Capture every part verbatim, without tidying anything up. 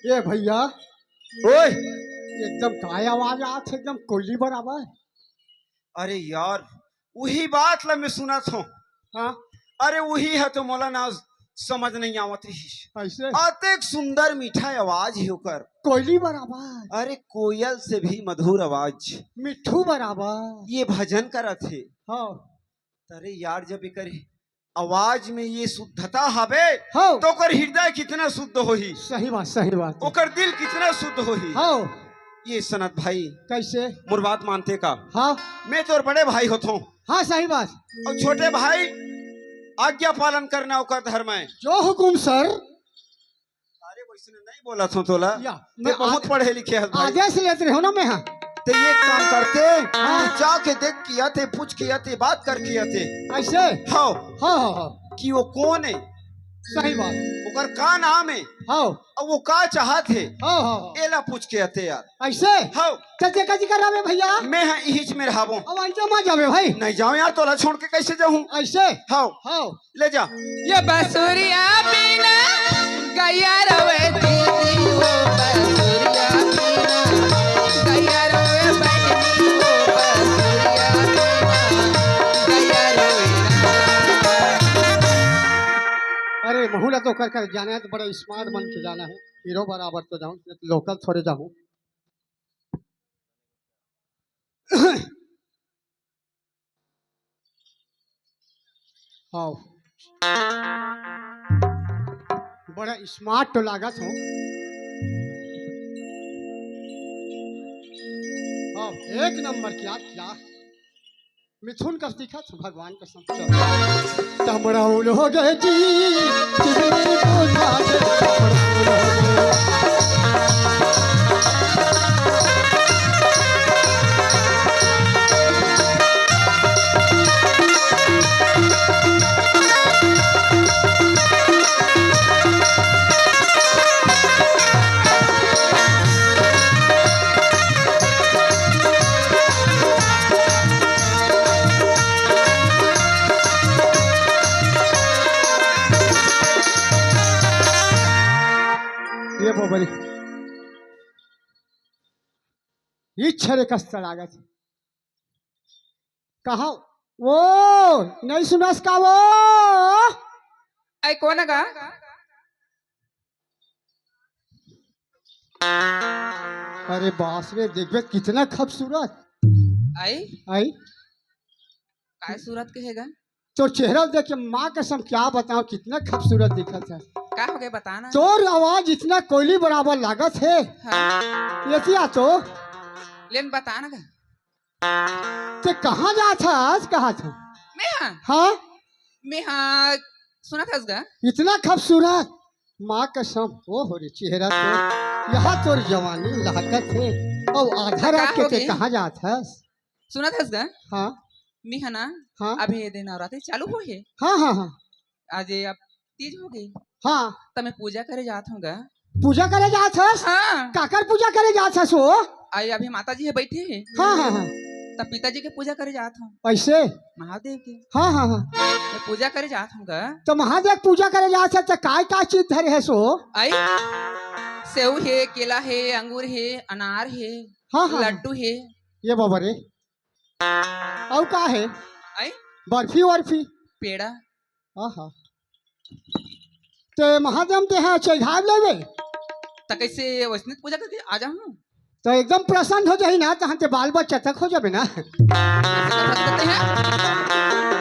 ए भैया, ओए, एकदम काय आवाज आत हे, एकदम कोयली बराबर। अरे यार, उही बात ला मैं सुनत हूँ। हाँ। अरे उही ह तो मोला ना समझ नहीं आवत रहिस। कैसे? अतेक सुंदर मीठा आवाज हे ओकर। कोयली बराबर। अरे कोयल से भी मधुर आवाज। मिट्ठू बराबर। ये भजन करत हे। हाँ। अरे यार, जब एकर आवाज में ये शुद्धता हवे, हाँ। तो ओकर हृदय कितना शुद्ध होही। सही बात, सही बात। ओकर दिल कितना शुद्ध होही। हाँ। ये सनत भाई, कैसे? मोर बात मानते का? हाँ। मैं तोर बड़े भाई होत हूँ। हाँ, सही बात। और छोटे भाई आज्ञा पालन करना ओकर धर्म है। जो हुकुम सर। अरे वैसने नहीं बोलत हूँ तोला। या, ते मैं बहुत आदे-, पढ़े लिखे हस भाई। आदेश लेत रहे हो ना मैं, हाँ। ते ये काम करते, हाँ। तू जाके देख किया थे, पूछ किया थे, बात कर किया थे। ऐसे? हाँ। हाँ, हाँ, हाँ। कि वो कौन है? सही बात। ओकर का नाम है? हाँ। और वो का चाहत है? हाँ, हाँ, हाँ। एला पूछ के आते यार। ऐसे? हाँ। त जेकर जिकर रहबे भैया। मैं ह इहिच में रहबो। अब ऐसे मत जाबे भाई। नहीं जाऊं यार, तोला छोड़ के कैसे जाऊं? ऐसे? हाँ। हाँ। ले जा। ये बसुरिया बिना गैया रवे दीदी हो, बसुरिया बिना गैया रवे बहिनी हो, बसुरिया बिना गैया रवे ना। अरे महू ला तो कर कर जाना है, तो बड़ा स्मार्ट बन के जाना है, हीरो बराबर तो जाऊं, लोकल थोड़े जाऊं। हाँ। बड़ा स्मार्ट तो लागत हो। हाँ, एक नंबर। क्या, क्या मिथुन कस दिखत हो, भगवान कसम। चल। तमड़ौल हो गए जी, चिमनी को खा के तमड़ौल हो गए। ये बबरी, ये छरे कस्ता लागत। कहाँ? वो नहीं सुनस का वो? ऐ कोन गा? अरे बास रे, देखबे कितना खूबसूरत। आई? आई? काय सूरत के हे गा? तोर चेहरा देख के माँ कसम क्या बताऊं, कितना खूबसूरत दिखत है। का हो गए, बता ना। तोर आवाज इतना कोयली बराबर लागत है। हाँ। ये क्या तो? लेन बता ना गा। ते कहाँ जात हस, कहाँ था? मैं हाँ। हाँ? मैं हाँ, सुनत हस गा। इतना खूबसूरत, माँ कसम, ओ हो रे चेहरा तो, यहाँ तोर जवानी लहकत है। और आधा का रात के हो ते गई? कहाँ जात हस? सुनत हस गा? हाँ। मैं हा ना, हाँ। अभी ये दिन नवरात्रि चालू हो हे। हाँ, हाँ, हाँ। आज ये अब तीज हो गई। हाँ। त मैं पूजा करे जात हूँ गा। पूजा करे जात हस? हाँ। काकर पूजा करे जात हस वो? आई अभी माता जी हे बैठे हे। हाँ, हाँ, हाँ। त पिताजी के पूजा करे जात हूँ। ऐसे? महादेव के। हाँ, हाँ, हाँ। मैं पूजा करे जात हूँ गा। त महादेव पूजा करे जात हस, त काय काय चीज धरे हस वो? आई सेव हे, केला हे, अंगूर हे, अनार हे, हाँ, हाँ। लड्डू हे। ये बाबा रे। अउ का हे? आई? बर्फी वर्फी? पेड़ा। आहा। ते महादेव ते हा चढ़ा लेवे। त कैसे वैसने पूजा करके आ जाऊं? त एकदम प्रसन्न हो जाही ना, तहन ते बाल बच्चा तक हो जाबे ना। ऐसे कर सकते हैं?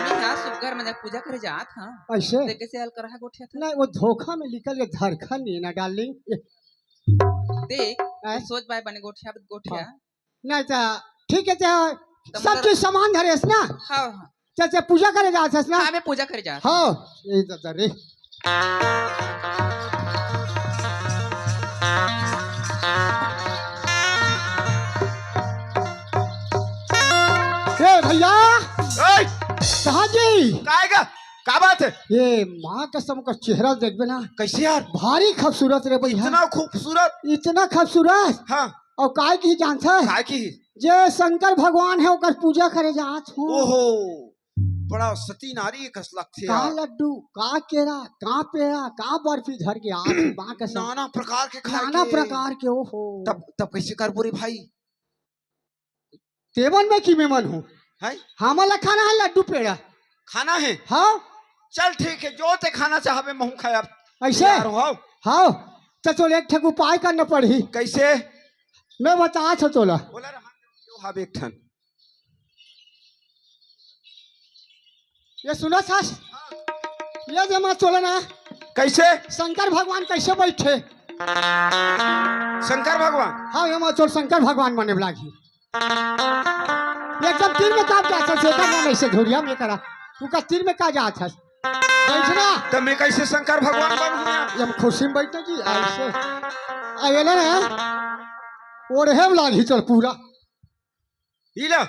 मैं यहाँ सुग्घर में पूजा करे जात हाँ। ऐसे? ते कैसे अलकरहा गोठिया था? नहीं, वो धोखा में निकल के धरखा नहीं ना, डार्लिंग। देख, हैं? तू सोच बाय बने गोठिया, गोठिया। हाँ। नहीं तो ठीक है, तो सब मतलब चीज सामान धरे हस ना? हाँ, हाँ। चाचा पूजा करे जात हस ना? हाँ, मैं पूजा करे जात हूँ। हाँ, ये दादा रे। ए भैया। ए! कहाँ जी? काय का? का बात है? ये माँ कसम का चेहरा देखबे ना। कैसे यार? भारी खूबसूरत रे भैया। इतना खूबसूरत? इतना खूबसूरत। हाँ। अउ काय की जानत हस? काय की? जे शंकर भगवान हे, ओकर पूजा करे जात हूँ। ओहो, बड़ा सती नारी कस लगथे का यार। लड्डू, का केरा, का पेड़ा, का बर्फी धर के आ बांक असन। नाना प्रकार के खाए नाना के। प्रकार के, ओहो। तब, तब कैसे करबो रे भाई? तेमन में कि मेमन हूँ। हैं? हमन ला खाना है लड्डू पेड़ा। खाना है? हाँ। चल ठीक है, जो ते खाना चाहबे महू खायब। ऐसे? तैयार हो, आओ। हाँ। तो चल एक ठक उपाय करना पड़ही। कैसे? मैं बता छो तोला। बोला रे, हाँ, जो हावे एक ठन। ये सुना सास, ये जे मा चोला ना। कैसे? शंकर भगवान कैसे बैठे? शंकर भगवान? हाँ, ये मा चोल शंकर भगवान मने लागी। एकदम तीर में काब जात हस, एकर नाम ऐसे घुरिया में करा। उका तीर में का जात हस? बैठना। त मैं कैसे शंकर भगवान बनूं यार? ये हम खुशी में बैठना जी, ऐसे। अब ये ना, ओढ़े वाला ही चल पूरा। ई ला।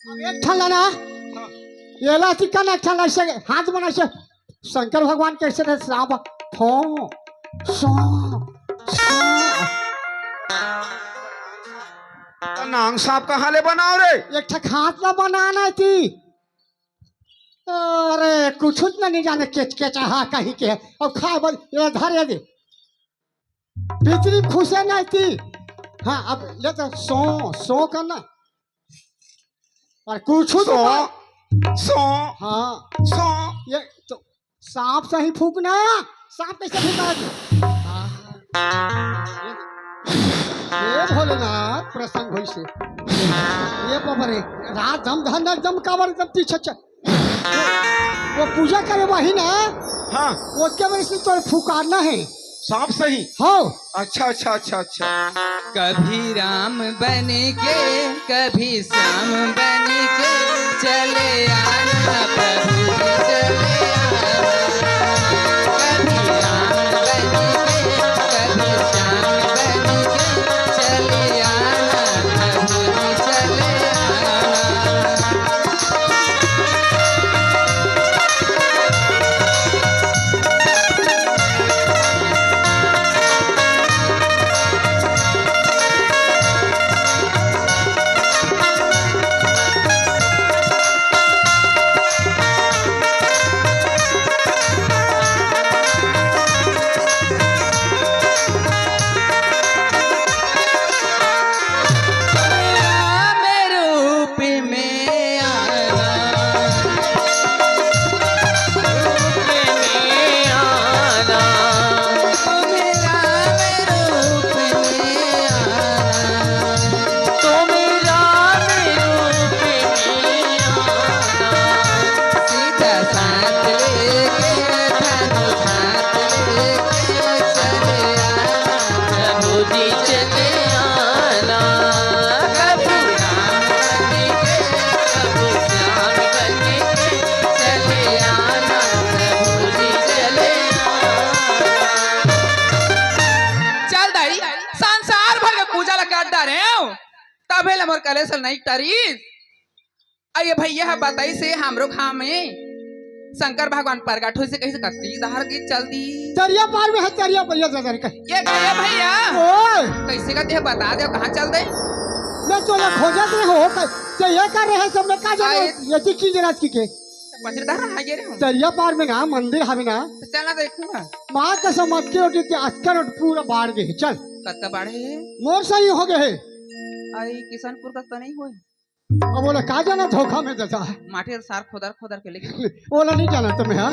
अब एक ठन लाना। ये ला चिकन एक ठन ऐसे हाथ बना से। शंकर भगवान कैसे थे? सांप। फो, सो, सो। त नांग सांप कहाँ ले बनाओ रे? एक ठक हाथ ला बनाना थी। अरे, कुछ न नहीं जाने, केच केच, हाँ, कहीं के। अब खा बोल, ये धर, ये दे। भीतरी खुशे नहीं थी। हाँ, अब ले तो सो, सो करना। और कुछ तो सो, सो, हाँ। सो। ये तो सांप सही फूकना। सांप कैसे फूका? हाँ। हे भोलेनाथ, प्रसन्न होई से। ये बाबा रे, रात धम धन एकदम काबर एकदम पीछे च-, वो पूजा करे वही ना। हाँ। उसके वजह से तो फुकारना है। सांप सही? हाँ। अच्छा, अच्छा, अच्छा, अच्छा। कभी राम बन के, कभी श्याम बन के चले आना प्रभु जी, चले आना। कभी राम बन के, कभी श्याम बन के चले आना प्रभु जी, चले आना। रूप में आना, रूप में आना, तुम राम रूप में आना, तुम राम रूप में आना, सीता साथ लेके, धनुष हाथ लेके चले आना। प्रभु जी चले आना, कभी राम बन के, कभी श्याम बन के चले आना, प्रभु जी चले आना। चल दाई, संसार भर के पूजा ला कर डारे हूँ, तभे ले मोर कलेश नहीं टरिस। अउ ये भैया ह बताइस हे हमरो गाँव में शंकर भगवान प्रगट होइस हे, कहिस कति डहर के चल दी। तरिया पार में हे, तरिया पर, ये जगह कहे। ये गया भैया। ओए। कइसे का देह बता दे, कहाँ चल दे? मैं तो ना खोजत रहे हो, क-, तो ये कर रहे सब में का जाना, आए। ये तो की जरा की के। पचर डहर आ गए रे हम। तरिया पार में ना मंदिर हवे ना। तो चलना देखूंगा। माँ कसम, अतके रोटी ते अतका रोटी पूरा बाढ़ गए, चल। कतका बाढ़े हे? मोर सही हो गए हे। आई किशनपुर का तो नहीं होए। अब ओला का जाना धोखा में देता है। माटी सार खोदर खोदर के लेके। ओला नहीं जाना तुम्हें, हाँ?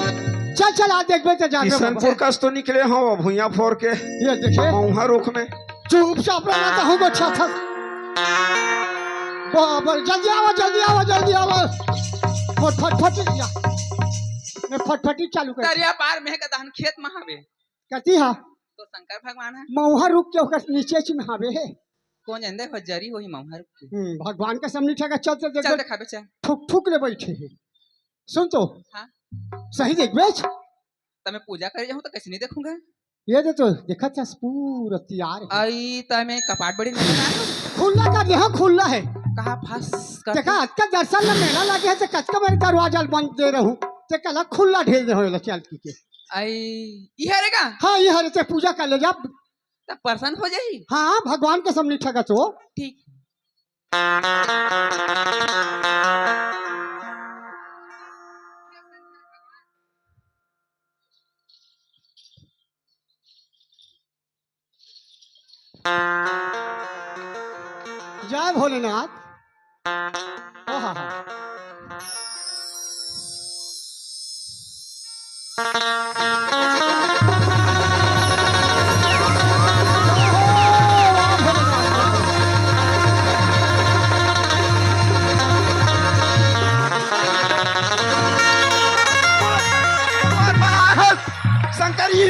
चल, चल, आज देखबे तो जाके किशनपुर बाबा। कस तो निकले हो भुइयां फोर के। ये देखे। मऊहा रुख में। चुप चाप रहा था, हूँ अच्छा था। बाबा, जल्दी आवा, जल्दी आवा, जल्दी आवा। फट, फट, फट, या। मैं फटफटी चालू कर। दरिया पार में का धान खेत में हवे। कती हा? तो शंकर भगवान है। मऊहा रुख के ओकर नीचे च में हवे हे। कौन जानते हो, जरी होही मऊहा रुख के। हम्म, भगवान के सामने ठेका चल, चल, चल देख। देखाबे, चल। ठुक ठुक ले बैठे हे। सुन तो। हाँ। सही देखबे। त मैं पूजा करे जाहूँ त कइसे नहीं देखूंगा? ये दे तो देखत हस पूरा तैयार हे। आई त मैं कपाट बड़ी नहीं बना। खुल्ला कर दे, हाँ, खुल्ला हे। कहाँ फंस कर देखा, अतका दर्शन में मेला लगे हे, त कतका बेर दरवाजा बंद दे रहूं, त कला खुल्ला ढेल दे हो, चल की के। आई, ई हरे का? हाँ, ई हरे, ते पूजा कर ले जा। तब प्रसन्न हो जाई। हाँ, भगवान के सामने ठगत हो। ठीक।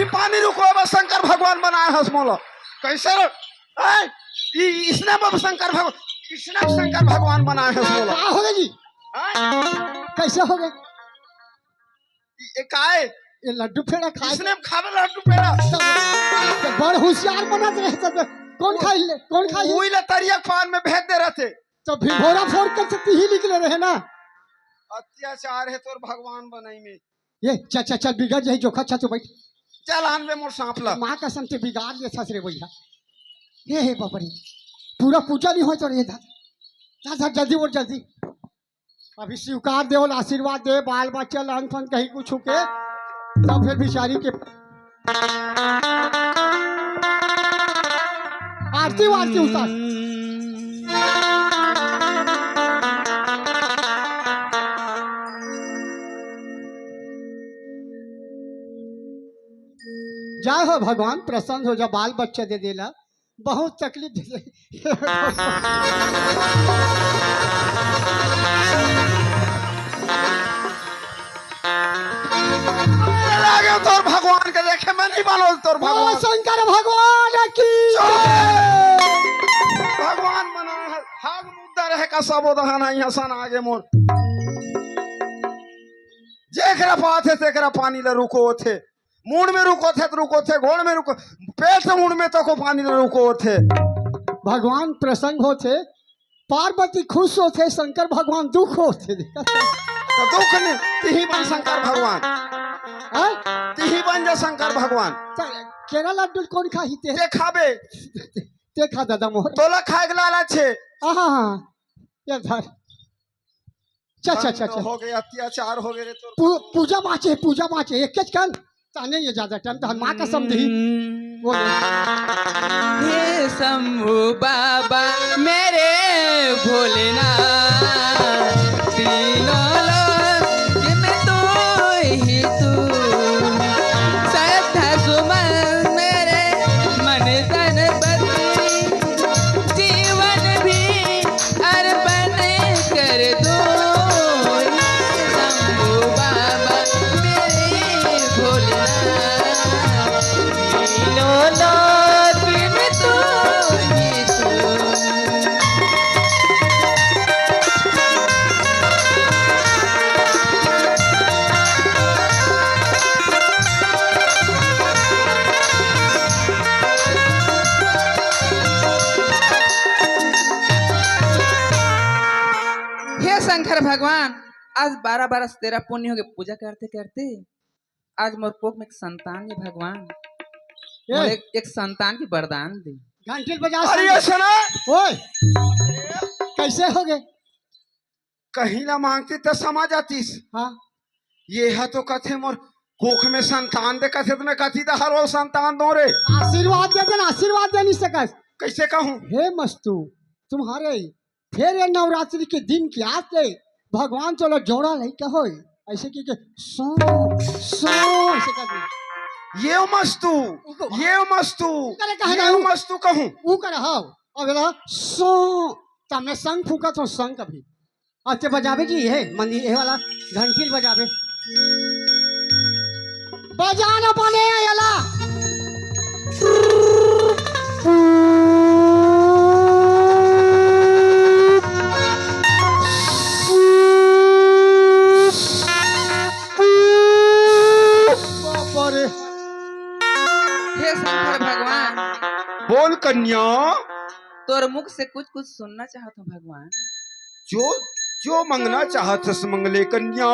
पानी रुकोय बर शंकर भगवान बनाय हस मोला। कइसे रे? हैं? ई, इसने बर शंकर भगवान, इसने शंकर भगवान बनाय हस मोला। का होगे जी? हैं? कइसे होगे? ये काय? ये लड्डू पेड़ा खाय। इसने खाबे लड्डू पेड़ा। त बड़ होशियार बनत रहे त कौन खाई ले? कौन खाई ले? उही ले तरिया पान में भेज दे रहे थे। त भिभोरा फोड़ कर से तिही निकले रहे ना। अत्याचार हे तोर भगवान बनई में। ये चल, चल, चल, बिगड़ जाही जोखा, चल तो बैठ। चल आन बे मोर सांप ला। माँ कसम ते बिगाड़ देथस रे भैया। हे, हे बाप रे, पूरा पूजा नहीं होय तो रे धा। जा, जा, जल्दी और जल्दी। अभी स्वीकार दे और आशीर्वाद दे, बाल बच्चा लहन फन कहीं कुछ के, तब फिर बिचारी के आरती वारती उतार। जय हो भगवान, प्रसन्न हो जा, बाल बच्चा दे देला, बहुत तकलीफ दे दे। लागे तोर भगवान के देखे में नहीं मानो तोर बोलो भगवान। शंकर भगवान की जय। भगवान मना है, हाग मुद्दा रहे का सबो दहन आई हसन आगे मोर। जेकरा पाथे तेकरा पानी ला रुकोथे, मुड़ में रुकोथे त रुकोथे, गोड़ में रुको, पेट से मुड़ में तको पानी ला रुकोथे। भगवान प्रसन्न होथे, पार्वती खुश होथे, शंकर भगवान दुख होथे। त दुख नहीं, तिही बन शंकर भगवान। हैं? तिही बन जा शंकर भगवान। त केरा लड्डू कौन खाही ते? ते खाबे। ते खा दादा मोर। तोला खाए के लालच हे। आहा, ये धर। अच्छा, अच्छा, अच्छा, अच्छा। हो गए, अत्याचार हो गए रे तोर। पू-, पूजा बाँचे, पूजा बाँचे, एक के कन। ताने ये ज्यादा टाइम तो माँ कसम दही। बोले। हे शंभू बाबा मेरे भोलेनाथ, तीनों लोक में तू ही तू, श्रद्धा सुमन मेरे मन तन बदली, जीवन भी अर्पण कर दो, शंभू बाबा मेरे भोलेनाथ, तीनों लोक में तू ही तू। हे शंकर भगवान, आज बारह बरस तेरा पुण्य होगे पूजा करते करते, आज मोर कोख में एक संतान हे भगवान, ए! मोर एक, एक संतान के वरदान दे। घंटी बजा अरे संग। ये सुना। ओए, कैसे होगे? कहीं ना मांगती त समा जातीस। हाँ। ये हा तो कथे मोर कोख में संतान दे, कथे त मैं कथी दा हर वो संतान दो रे। आशीर्वाद दे देना, आशीर्वाद दे नहीं सकस। कैसे कहूँ? हे मस्तू, तुम्हारे फेर ये नवरात्रि के दिन के आते भगवान तोला जोड़ा लइका होय, ऐसे कि के सो, सो, ऐसे कर दे। ये मस्तू, उनको ये मस्तू, उनका ले कहा ये ना, मस्तू कहूँ। ऊ कर हाव, अब ला सो, तब मैं शंख फूंकत हों, शंख अभी। अच्छा, बजाबे जी, हे मंदिर, हे वाला घंटी ल बजाबे। बजाना बने एला। बाप रे। हे शंकर भगवान। बोल कन्या। तोर मुख से कुछ कुछ सुनना चाहत हूँ भगवान। जो, जो मंगना चाहत हस मंगले कन्या।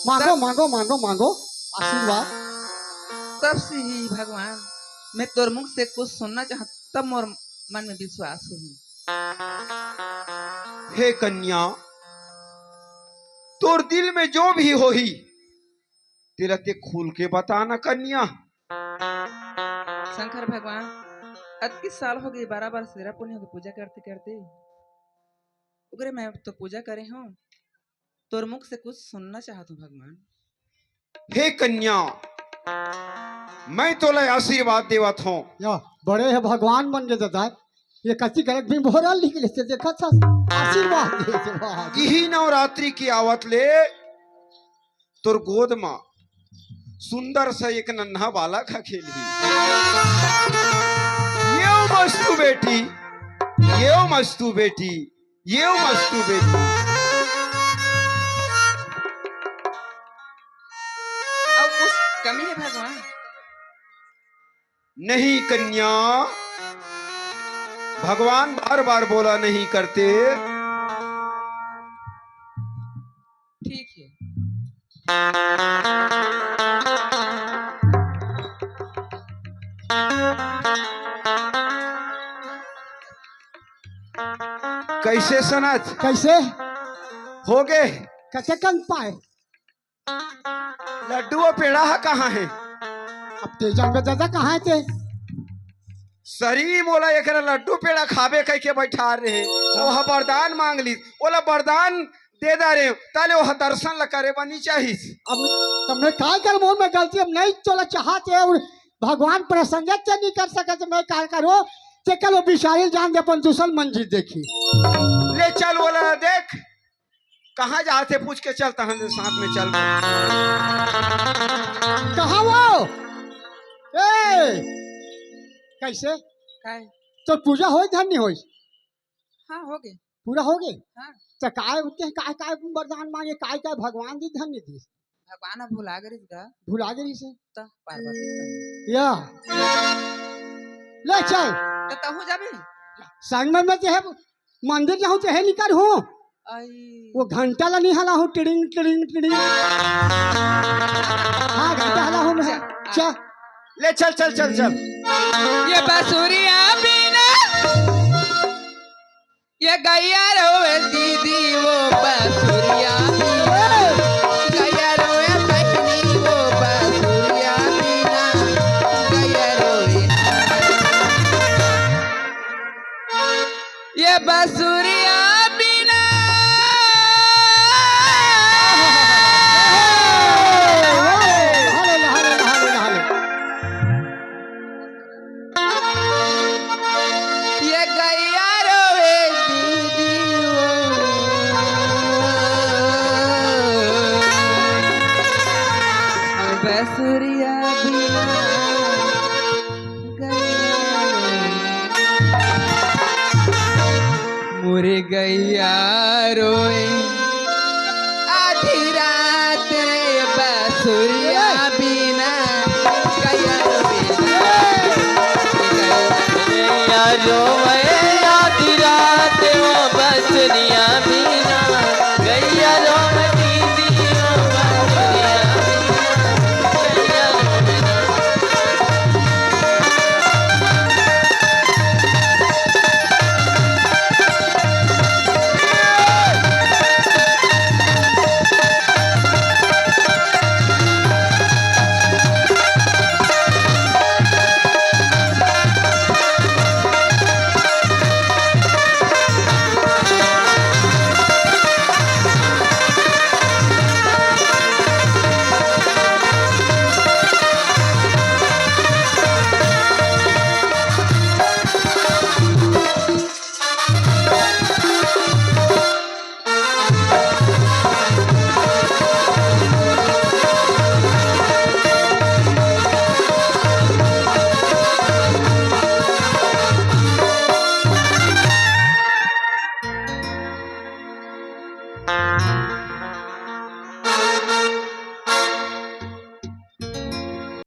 मांगो, सब मांगो, मांगो, मांगो। आशीर्वाद। तब से ही भगवान, मैं तोर मुख से कुछ सुनना चाहत, तब मोर मन में विश्वास होही। हे कन्या, तोर दिल में जो भी होही, तेला ते खुल के बता ना कन्या। शंकर भगवान, अतकी साल हो गई, बारह बार सेरा पुनी हो गई पूजा करते करते। ओकरे मैं तो पूजा करे हूँ, तोर मुख से कुछ सुनना चाहत हूँ भगवान। हे कन्या, मैं तोला आशीर्वाद देवत हूँ। या, बड़े हे भगवान बन गे दादा। ये कति गलत भी भोरा लिख लेते, देखा था आशीर्वाद देते, वाह। इही नवरात्रि की आवत ले तोर गोद म सुंदर सा एक नन्हा बालक ह खेलही। ये मस्तू बेटी, ये मस्तू बेटी, ये मस्तू बेटी। अब कुछ कमी है भगवान? नहीं कन्या, भगवान बार बार बोला नहीं करते। ठीक है। कैसे सनत? कैसे? हो गे। कैसे कन पाए? लड्डू अउ पेड़ा ह कहाँ हे? अब ते जान बे दादा कहाँ हे ते? सरी मोला एकरा लड्डू पेड़ा खाबे कहिके बैठार रहे। ओह वरदान मांग लीस, ओला वरदान दे डारे, ताले ओह दर्शन ल करे बर नी चाहिस। अब तब मैं काय कर, मोर में गलती, अब नहीं चला चाहते और भगवान प्रसन्न ते नहीं कर सकते, मैं काय करो? ते कल वो बिचारी जान दे अपन दूसर मंजिल देखी। ले चल ओला देख, कहाँ जाथे पूछ के चल, तहन साथ में चल। कहाँ वो? ए, कैसे? काय? तो पूजा होई धन नहीं होई? हाँ, हो गए। पूरा हो गए? हाँ। तो काय उठते हैं, काय काय वरदान मांगे, काय काय भगवान जी धन नहीं दी? भगवान अब भुला गए गा। भुला गए से? तो पार्वती संग। या। ले चल। तो तहू जाबे? संग में मैं ते मंदिर जाऊँ ते निकर हूँ। आई। वो घंटा ला नहीं हला हूँ, टिड़िंग टिड़िंग टिड़िंग। हाँ, घंटा हला हूँ मैं। चा। ले चल चल चल चल। ये बांसुरिया बिना ये गैया रोवे दीदी, वो बांसुरिया बिना। गैया रोवे बहनी, वो बांसुरिया बिना। गैया रोवे। ये बांसुरिया बिना। हाले, हाले, हाले, हाले। ये गैया रोवे दीदी वो। बांसुरिया बिना गैया रोवे। मोरे गैया रोए आधी रात बांसुरिया बिना। गैया रोए, गैया रोए आधी रात वो बांसुरिया बिना।